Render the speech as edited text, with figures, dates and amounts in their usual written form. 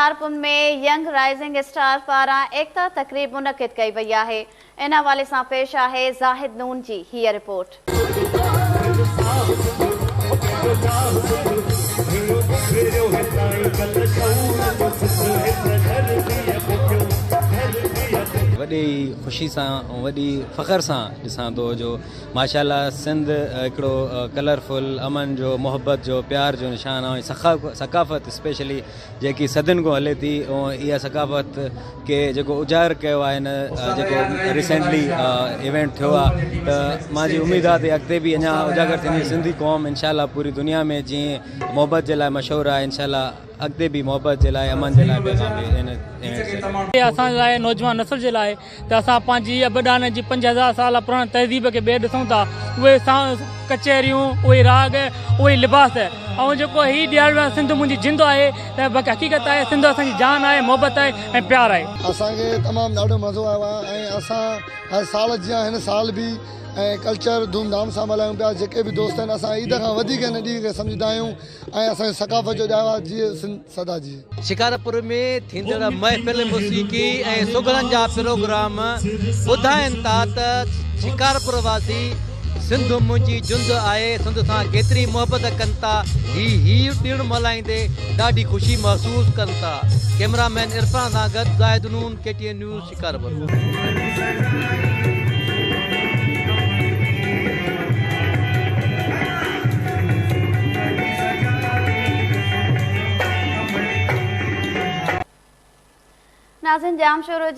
Shikarpur ۾ young rising star پاران ايڪتا تقريب منعقد ڪئي وئي آهي. ان حوالي سان پيش آهي زاهد نون جي هيء رپورٽ. وڏي خوشي سان ۽ وڏي فخر سان ڏسان ٿو جو ماشاء الله سنڌ هڪڙو ڪلرفل امن جو محبت جو پيار جو نشان آهي ۽ ثقافت اسپيشلي جيڪي صدين کان هلي ٿي ۽ اها ثقافت کي جيڪو اجاگر ڪيو آهي هن جيڪو ريسينٽلي ايونٽ ٿيو آهي ته مانجي اميد آهي ته اڳتي به اڃا اجاگر ٿيندي سنڌي قوم انشاء الله پوري دنيا ۾ جيئن محبت جي لاء مشهور آهي انشاء الله اڳتي به محبت جي لاء امن جي لاء پيغام ڏي ان ايونٽ ذريعي. اسان لاء نوجوان نسل جي لاء ته اسان پنهنجي ابن ڏاڏن جي 5000 سال پراڻي تهذيب کي ٻيهر ڏسون ٿا اهي ڪچهريون اهي راڳ اهي لباس ۽ جيڪو هي ڏيارڻ آهي سنڌ منهنجي جند آهي ته باقي حقيقت آهي سنڌ اسان جي جان آهي محبت آهي ۽ پيار آهي. اسان کي تمام ڏاڍو مزو آيو آهي ۽ اسان هر سال جيان هن سال به ۽ ڪلچر ڌوم ڌام سان ملهايون پيا جيڪي به دوست آهن اسان عيد کان وڌيڪ هن ڏينهن کي سمجهندا آهيون ۽ اسان جي ثقافت جو ڏهاڙو آهي جيئي سنڌ سدا جيئي. شڪارپور ۾ ٿيندڙ محفل موسيقي ۽ سگهڙن جا پروگرام ٻڌائين ٿا ته شڪارپور واسي سنڌ منهنجي جند آهي سنڌ سان ڪيتري محبت ڪن ٿا هي هي ڏڻ ملهائيندي ڏاڍي خوشي محسوس ڪن ٿا ڪئميرا مين عرفان سان گڏ Zahid Noon K T N news Shikarpur. ناظرين ڄامشورو جي.